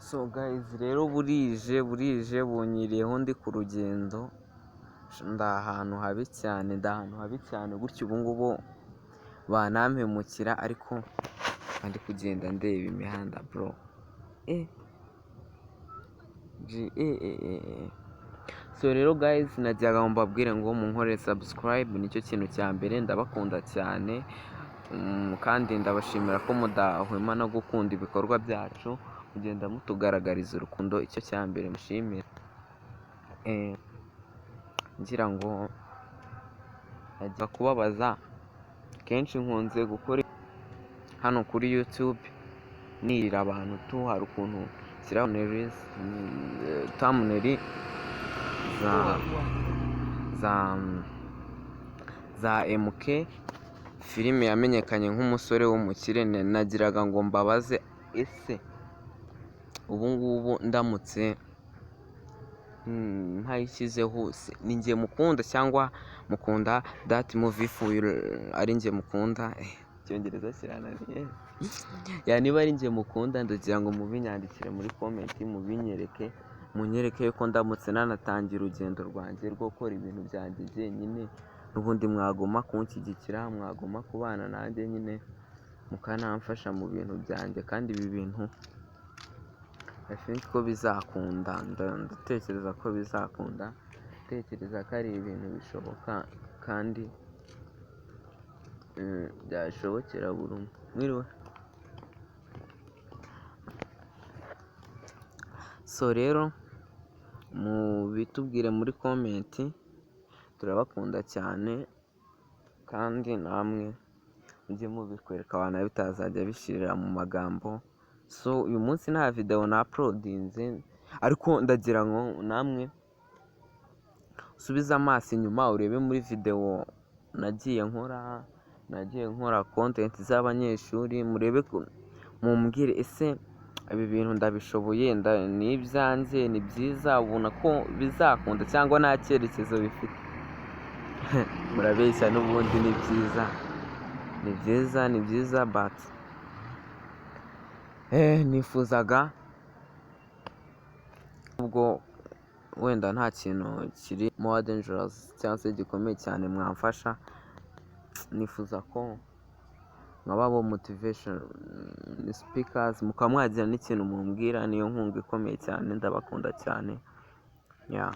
So guys, rero burije burije, bunyiriyeho ndi ku rugendo, ndi ahantu habi cyane, ndi ahantu habi cyane gutyo. Ubu ngubu banampemukira, ariko ndi kugenda ndeba imihanda, bro. G e e e e. So rero guys, najyaga ngo mbabwire ngo munkorere subscribe, nicyo kintu cya mbere. Ndabakunda cyane, kandi ndabashimira ko mudahwema no gukunda ibikorwa byacu, mugenda mutugaragariza urukundo. Icyo cya mbere mushimira, ngira ngo najya kubabaza kenshi nkunze gukora hano kuri YouTube, nirira abantu tu. Hari ukuntu nshyiraho thumbnail za MK, filime yamenyekanye nk'umusore w'umukire. Nagiraga ngo mbabaze, ese ubu ngubu ndamutse ntayishyizeho, ni njye mukunda cyangwa mukunda that movie? If ari njye mukunda, icyongereza kirananiye ya, niba ari njye mukunda, ndagira ngo mubinyandikire muri comment, mubinyereke, munyereke yuko ndamutse nanatangira urugendo rwanjye rwo gukora ibintu byanjye jyenyine, n'ubundi mwagomba kunshyigikira, mwagomba kubana nanjye nyine, mukanamfasha mu bintu byanjye. Kandi ibi bintu I think ko bizakunda, ndatekereza ko bizakunda, ndatekereza ko ari ibintu bishoboka kandi byashobokera buri umwe. Mwiriwe. So rero mubitubwire muri comment, turabakunda cyane, kandi namwe mujye mubikwereka abantu, bitazajya bishirira mu magambo. So uyu munsi nta video na uploadinze, ariko ndagira ngo namwe usubize amaso inyuma, urebe muri video nagiye nkora, nagiye nkora content z'abanyeshuri, murebe, mumbwire: ese ibi bintu ndabishoboye? Ni ibyanjye? Ni byiza? Ubona ko bizakunda cyangwa nta cyerekezo bifite? Murabeshya, n'ubundi ni byiza, ni byiza, ni byiza, but nifuzaga ubwo wenda nta kintu kiri more dangerous cyangwa se gikomeye cyane mwamfasha. Nifuza ko nkaba bo motivation speakers, mukaba mwagira n'ikintu mumbwira, niyo nkunga ikomeye cyane. Ndabakunda cyane, yeah.